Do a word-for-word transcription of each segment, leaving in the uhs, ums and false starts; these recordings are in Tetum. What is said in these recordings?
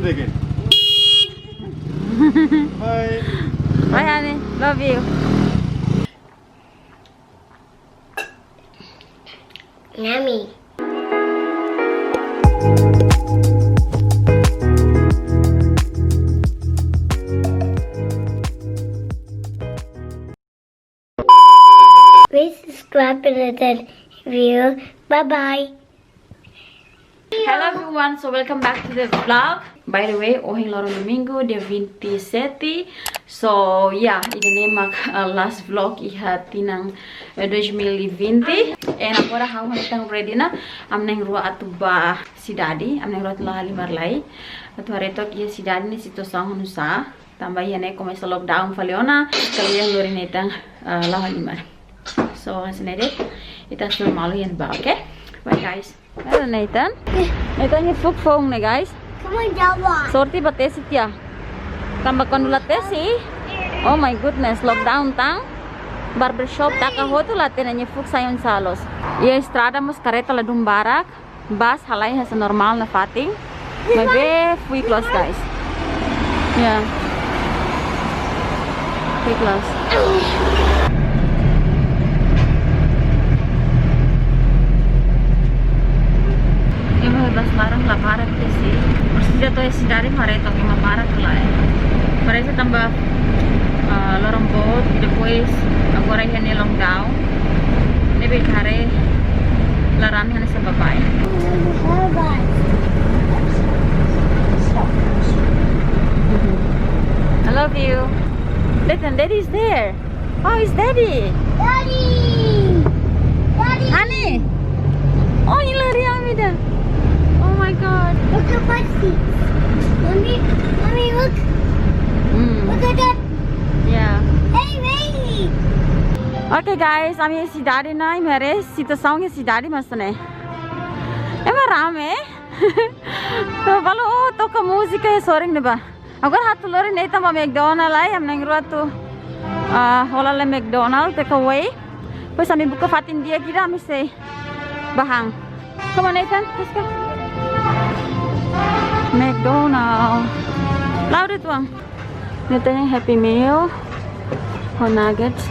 Again. Bye. Bye, honey. Love you. Yummy. Please subscribe and then view. Bye bye. Hello everyone, so welcome back to the vlog. By the way, ohin loron domingu, dia vinte e sete. So, yeah, ida-ne'e mak, uh, last vlog iha tinan, uh, dois mil e vinte. And agora ha'u ho Nathan ready ona, ami na'in-rua atu bá sidade, ami na'in-rua atu la'o halimar lai. Atu haree took iha sidade ne'e situasaun oinsá. Tanba iha ne'e komesa lockdown fali ona, kala iha lori Nathan, uh, la'o halimar. So, hanesan ne'e de'it, ita sei malu iha ne'ebá, oke? Bye, guys. Halo, Nathan. Nathan iha fuuk foun ne'e, guys. Come on, Jawa. Sorte bá tesi tiha. Tanba kuandu la tesi, oh my goodness, lockdown tan. Barbershop taka hotu la hatene nia fuuk sai oinsá loos. Iha estrada mós karreta ladún barak. Bus halai hanesan normál nafatin. Maibé fuik loos, guys. Ya. Fuik loos. Ema bus laran la barak tesi. Presiza to'o sidade haree took ema barak ka lae. Parese tanba, ah, loron boot, depois agora iha ne'e lockdown. Ne'ebé haree laran hanesan baibain. I love you. Listen, daddy is there. Oh, it's daddy. Daddy. Daddy. Honey. Oh, ini lari ami dah. Oh my God. Look at my feet. Mommy, mommy, look. Hmm. Look at that. Yeah. Hey, wait. Oke, guys, ami sidade ona, imi haree situasaun iha sidade hanesan ne'e. Ema rame. Balu, oh, toka múzika iha sorin ne'ebá. Agora ha'u atu lori Nathan bá McDonald lai, ami na'in-rua atu, ah, hola lai McDonald takeaway. Depois ami buka fatin di'ak ida, ami sei bá han. Come on, Nathan, let's go. McDonald. La'o de'it, oan. Nathan iha Happy Meal, ho nuggets,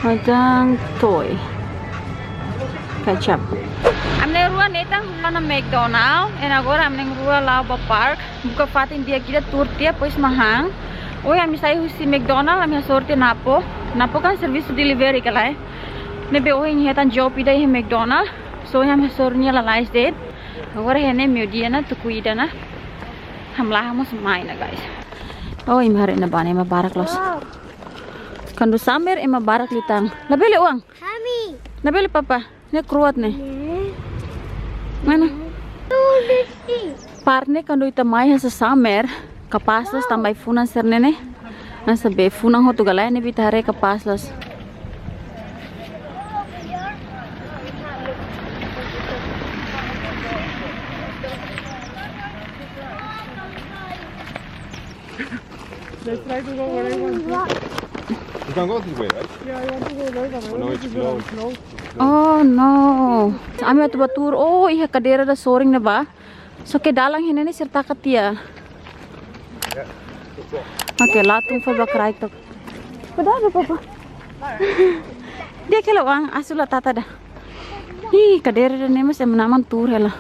ho tan toy, ketchup. Ami na'in-rua Nathan hola ona McDonald, and agora ami na'in-rua la'o bá park. Buka fatin di'ak ida tuur tiha, depois mak han. Ohin ami sai husi McDonald, ami hasoru tiha Napo. Napo kan servisu delivery ka lae. Ne'ebé ohin hetan job ida iha McDonald. So, ohin ami hasoru nia lalais de'it. Agora iha ne'e meiudia ona, tuku ida ona. Hamlaha mós mai ona, guys. Oh, imi haree ne'ebá ne'e ema barak loos. Wow. Kuandu summer ema barak liután. Labele, oan. Kami. Labele, papa. Ne'e kroat ne'e. Ne'e. Mana? Ne'e. Tuh, lihat. Park ne'e kuandu ita mai hanesan summer, kapás loos tanba funan sira-ne'e ne'e. Hanesan be funan hotu ka lae, ne'ebé ita haree kapás loos. Let's try to go where I want to. You can go this way, right? Yeah, I want to go there, but I Oh, no, want it's to be on closed. Closed. Oh, no. Ami atu bá tuur, oh, iha kadeira ida sorin ne'ebá. Só ke dalan iha ne'e ne'e sira taka tiha. Yeah. Oke, la'o tun fali bá kraik took. Cuidado, papá. Di'ak hela, oan, asu la tata ida. Ih, kadeira ida-ne'e mós ema na'an-na'an tuur hela.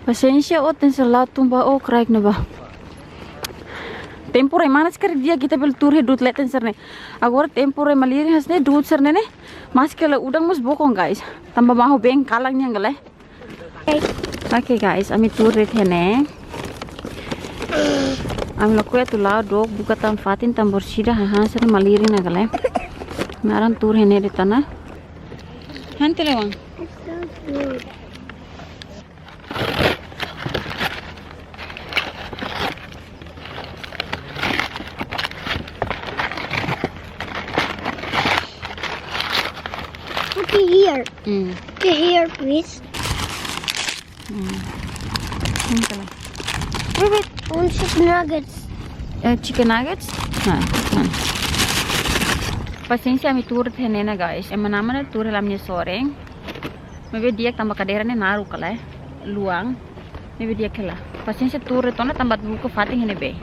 Pasiénsia, oh, tenke la'o tun bá, oh, kraik ne'ebá. Tempu rai manas karik di'ak ita bele tuur iha du'ut leten sira-ne'e. Agora tempu rai malirin hanesan ne'e du'ut sira-ne'e ne'e. Maske la udan mós bokon, guys. Tanba mahu been kalan nian ka lae. Oke, guys, ami tuur de'it iha ne'e. Ami lakohi atu la'o dook buka tan fatin tan orsida hahán sira-ne'e malirin ona ka lae. Naran tuur iha ne'e de'it ona. Han tiha lai, oan. It's so cute. Look here. Mm. Look here, please. Mm. Ini salah. Wait, wait. I want chicken nuggets. Eh, chicken nuggets? Nah, nah. Pasiénsia, ami tuur iha ne'e ona, guys. Ema na'an-na'an tuur hela ami-nia sorin. Maibé di'ak tanba kadeira ne'e naruk ka lae, luan. Maibé di'ak hela. Pasiénsia tuur de'it ona tanba buka fatin iha ne'ebé.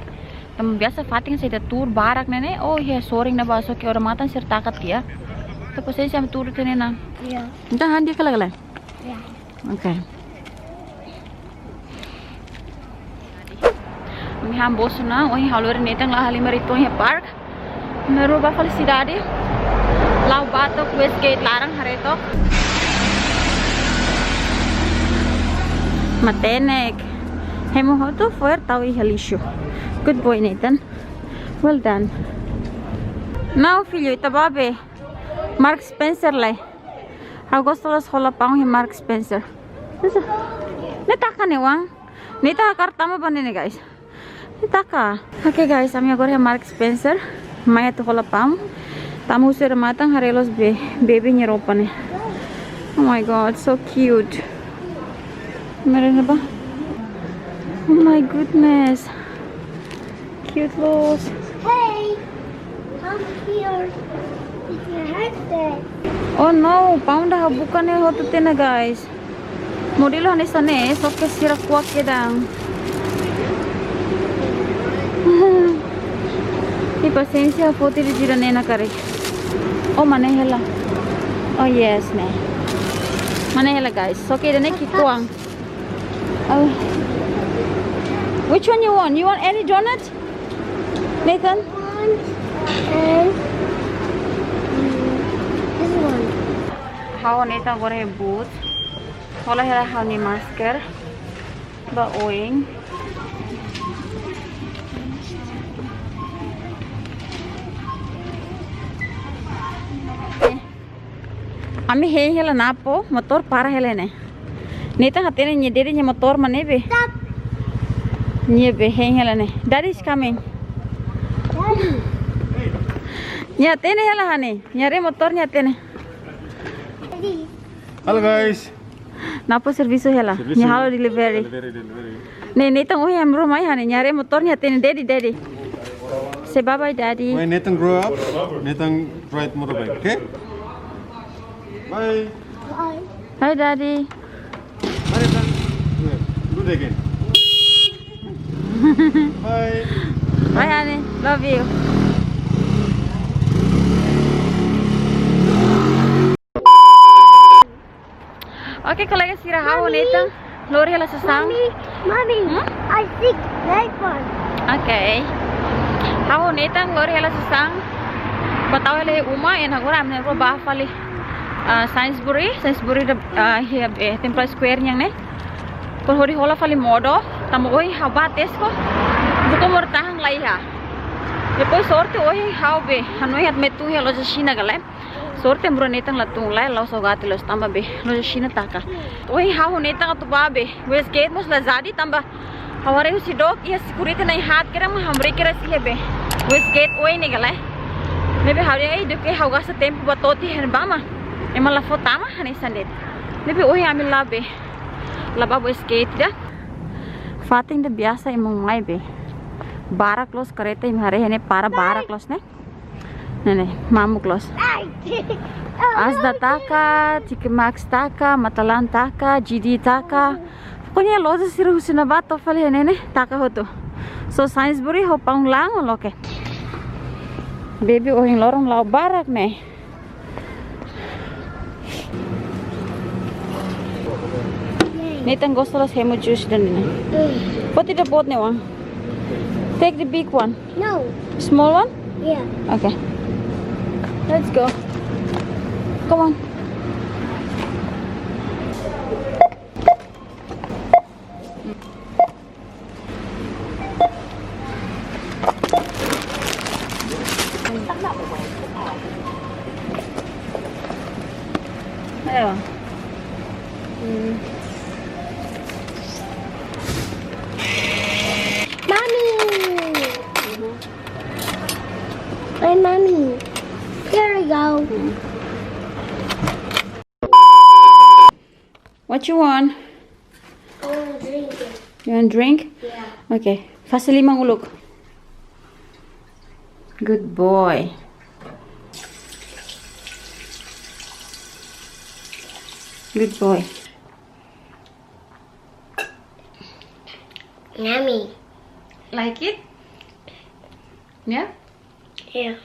Tanba biasa fatin se ita tuur barak ne'e ne'e, oh iha sorin ne'ebá só ke odamatan sira taka tiha. Entaun pasiénsia ami tuur de'it ona. Iya. Entaun han di'ak ka lae? Iya. Oke. Ami han bos ona, ohin ha'u lori Nathan la'o halimar uitoan iha park. Ami rua bá fali sidade. La'o bá to'o Westgate laran haree took. Matenek. Hemu hotu fo'er tau iha lixu. Good boy, Nathan. Well done. Now, filho, ita bá be Marks Spencer lai. Ha'u gosta loos hola paun iha Marks Spencer. Ne'e taka ne'e oan. Ne'e taka kartama ba ne'e ne'e, guys. Ne'e taka. Oke, guys, ami agora iha Marks Spencer. Mai atu hola paun. Tama husi odamatan haree loos be, baby nia roupa ne'e. Oh my God, so cute. Merenda ba. Oh my goodness. Cute loos. Hey, come here. It's your birthday. Oh no, paun ida ha'u buka ne'e hotu tiha ona, guys. Modelu hanesan ne'e, só ke sira kuak kedan. Ih, pasiénsia, foti de jira ne'e na kare. Oh, mane hela. Oh yes, ne'e. Mane hela, guys. Só ke ida-ne'e ki'ikoan. Oh. Which one you want? You want any donut? Nathan? One and, mm, this one. Ha'u ho Nathan agora iha Boots. Hola hela ha'u-nia masker ba oin. Ami hein hela ona, motór para hela ne'e. Nathan hatene nia daddy nia motór mak ne'ebé. Stop. Nia be hein hela ne'e. Daddy is coming. Daddy. Nia hatene hela hanesan ne'e. Nia haree motór nia hatene. Daddy. Halo guys. Nathan servisu hela. Servisu. Nia halo delivery. Delivery, delivery. Ne'e, Nathan ohin ami rua mai hanesan ne'e, nia haree motór nia hatene daddy, daddy. Say bye bye daddy. When Nathan grow up, Nathan ride motorbike, okay? Bye. Bye. Bye daddy. Bye, Nathan. Yeah, do it again. Bye. Bye honey, love you. Oke, kolega sira, ha'u ho Nathan lori hela sasán. Mommy, mommy, hmm? I sick, like one. Oke. Ha'u ho Nathan lori hela sasán. Bá tau hela iha uma, i agora ami na'in-rua bá fali, ah, Sainsbury, Sainsbury ida, ah, iha, eh, Templars Square nian ne'e. Para hodi hola fali modo, tanba ohin ha'u bá Tesco, buka modo-tahan laiha. Depois sorte ohin ha'u be, hanoin atu mai tun iha loja Xina ka lae. Sorte ami rua Nathan la tun, lae, la'o saugati loos tanba be loja Xina taka. Ohin ha'u ho Nathan atu bá be Westgate mós la jadi tanba ha'u haree husi dook iha security na'in-haat kedan mak hamriik kedas iha be Westgate oin ne'e ka lae. Ne'ebé ha'u dehan, ei, duké ha'u gasta tempu ba to'o tiha ne'ebá mak ema la fó tama hanesan de'it. Ne'ebé ohin ami la be, la bá Westgate ida. Fatin ida biasa ema mai be. Barak loos kareta imi haree ne'e para barak loos ne'e. Ne'e ne'e, mamuk loos. Asda taka, T K Maxx taka, Matalan taka, G D taka. Pokoknya loja sira husi ne'ebá to'o fali iha ne'e ne'e taka hotu. So Sainsbury ho paun lan loke. Baby ohin loron la'o barak ne'e. Nathan gosta loos hemu juice ida-ne'e. Mm. Put it the boat ne'e oan. Take the big one. No. Small one? Yeah. Okay. Let's go. Come on. Ayo. Hmm. Mommy. Hey, mommy. Here we go. What you want? I want drink. You want drink? Yeah. Okay. Fase liman uluk. Good boy. Good boy. Yummy. Like it? Yeah? Yeah.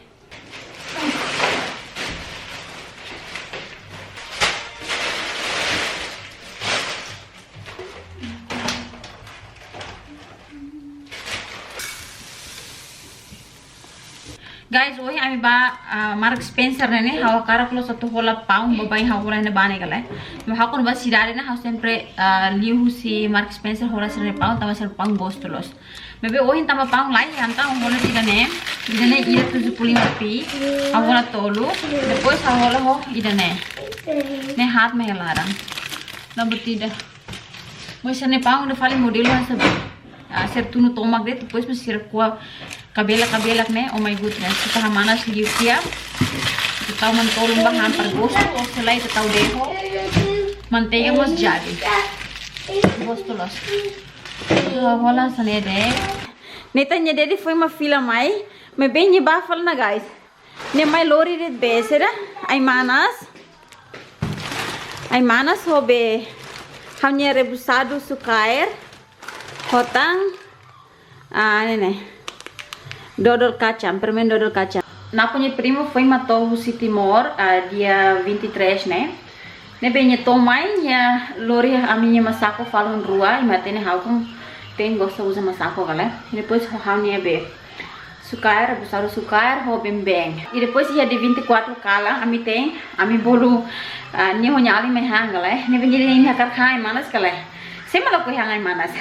Guys, ohin ami bá, ah, Marks Spencer ne'e, ha'u hakarak loos atu hola paun, baibain ha'u hola ne'e bá ne'e kale. Maibé ha'u kuandu bá sidade ne'e, ha'u sempre, ah, liu husi Marks Spencer hola sira-nia paun, tanba sira-nia paun gostu loos. Maibé ohin tanba paun laiha, entaun ha'u hola ida-ne'e, ida-ne'e ida tujuh puluh lima rupiah, ha'u hola tolu, depois ha'u hola ho ida-ne'e. Ne'e haat mak iha laran. Ne'e buat ida. Maibé sira-nia paun ida fali modelu hanesan, ah, sira tunu tomak de'it, depois mak sira ko'a kabelak-kabelak ne'e, oh my goodness. Ita hamanas liu tiha, ita tau manu-tolun bá hampar gostu, ou se lae ita tau de'it ho manteiga mós jadi. Gostu loos. Ha'u hola hanesan ne'e de'it. Nathan nia daddy foin mak fila mai, maibé nia bá fali ona, guys. Nia mai lori de'it be sira, ai-manas. Ai-manas ho be ha'u-nia rebusadu sukaer. Ho tan, ah, ne'e ne'e. Dodol kacang, permen dodol kacang. Napo nia primu foin mak to'o husi Timor, ah, dia vinte e três ne'e. Ne'ebé nia to'o mai, nia lori ami-nia masako falun rua, imi hatene ha'u tenke gosta uza masako kale. Depois ho ha'u-nia be sukaer, rebusadu sukaer, ho been-been. I depois iha dia vinte e quatro kalan, ami tein, ami bolu, ah, nia ho nia alin mai han kale. Ne'ebé nia dehan imi hakarak han ai-manas kale. Sé mak la ko'alia han ai-manas.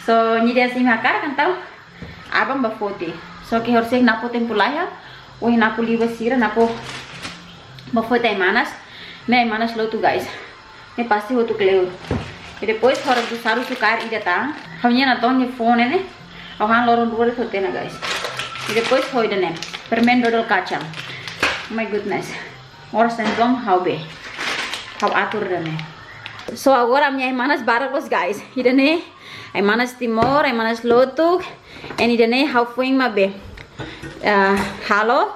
So, nia dehan se imi hakarak entaun aban bá foti. So, ke horisehik Napo tempu laiha, ohin Napo liu ba sira, Napo bá foti ai-manas. Ne'e ai-manas lotu, guys. Ne'e pasti hotu kleur. I depois ho rebusadu sukaer ida tan. Ha'u-nia natoon nia fó ne'e ne'e. Ha'u han loron rua de'it hotu ona, guys. I depois ho ida-ne'e. Permen dodol kacang. Oh my goodness. Oras ne'e dong ha'u be. Ha'u atur ida-ne'e. So agora ami-nia ai-manas barak loos, guys. Ida-ne'e ai-manas Timor, ai-manas lotu. And ida-ne'e ha'u foin mak be, ah, halo.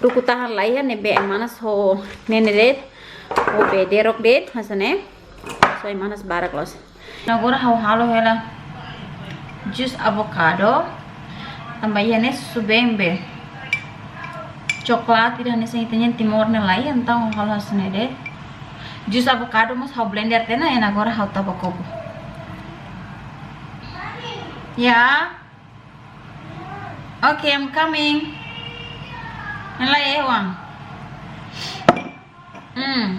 Ruku tahan laiha ne'ebé ai-manas ho ne'e ne'e de'it, ho be derok de'it, hanesan ne'e. So ai-manas barak loos. Agora ha'u halo hela jus avokado. Tanba iha ne'e susubeen be coklat ida hanesan ita-nia Timor ne'e laiha, entaun ha'u halo hanesan ne'e de'it. Jus avokado mós ha'u blender tiha ona, and agora ha'u tau ba kopu. Ya. Okay, I'm coming. Ela é, Juan. Hmm.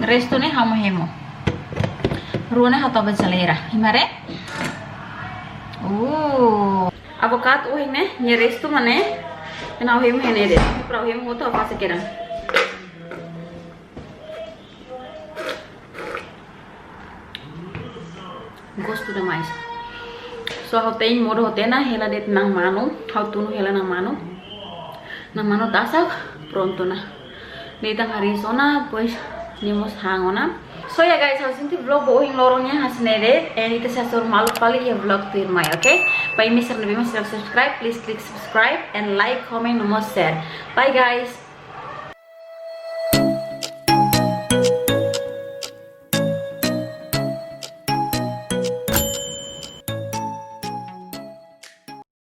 Restu ne'e ha'u mak hemu. Rua ne'e ha'u tau ba jeleira. Imi haree? Uh. Avokado ohin ne'e, nia restu mak ne'e. Entaun ha'u hemu iha ne'e de'it. Para ha'u hemu hotu ha'u fase kedan. Gostu demais. So, ha'u tein modo hotu ona, hela de'it na'an manu, ha'u tunu hela na'an manu. Na'an manu tasak, prontu ona. Nathan hariis ona, depois nia mós han ona. So, ya guys, ha'u sente vlog ba ohin loron nian hanesan ne'e de'it, and ita sei hasoru malu fali iha vlog tuirmai, okay? Ba imi sira ne'ebé mak seidauk subscribe, please click subscribe, and like, comment, no mós share. Bye, guys.